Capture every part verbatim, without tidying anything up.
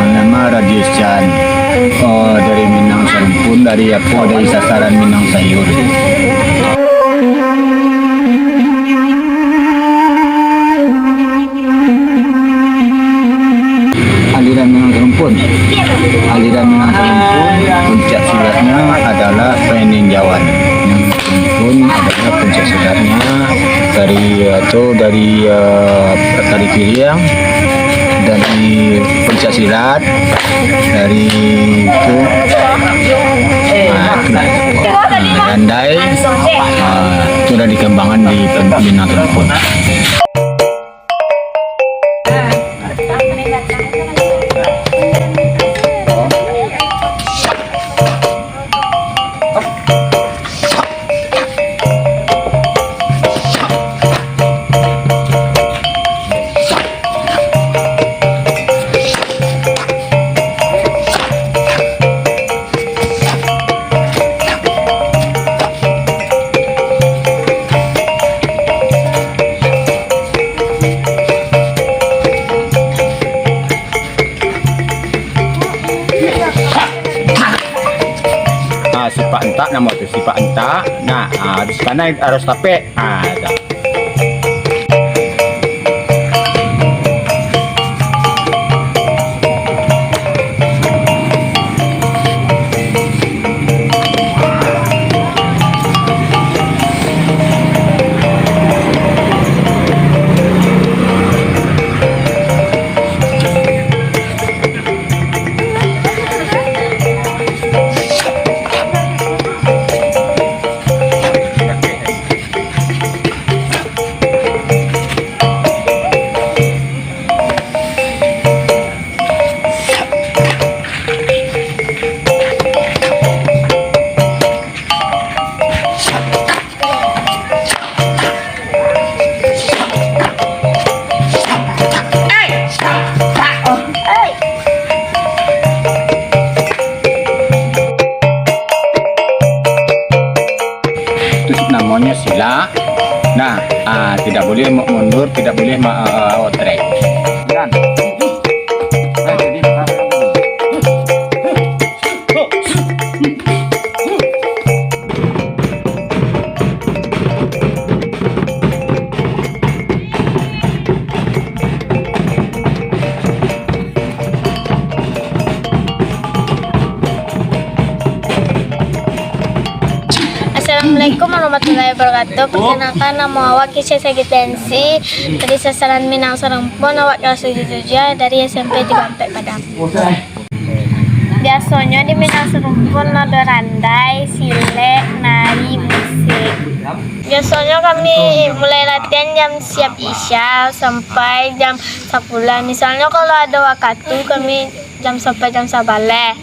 Nama Radius Chan, oh, dari Minang Sarumpun, dari apo, dari Sasaran Minang Sayur. Aliran Minang Sarumpun. Aliran Minang Sarumpun, puncak silatnya adalah peninjauan. Minang Sarumpun adalah puncak silatnya dari, eh, tu, dari, eh, Tari Piring, dari puncak silat, dari itu, ah, itulah. Ah, randai, ah, itu dah dikembangkan di Minang Sarumpun. Ah, sipak entak namo tu, sipak entak. Nah, ah, harus kanai, harus tapek. Ah, dah. Boleh mundur, tidak boleh ma-, eh, otrek. Jalan. Assalamualaikum warahmatullahi wabarakatuh. Perkenalkan, nama awak Kisha Sagitensi, dari Sasaran Minang Sarumpun, awak kelas tujuh tujuh dari S M P tiga Ampek Padang. Biasonyo di Minang Sarumpun ado randai, silek, nari, musik. Biasonyo kami mulai latihan jam siap isya sampai jam sapuluh. Misalnyo kalau ado wakatu, kami jam sampai jam sabaleh.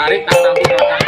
Tarik tangan.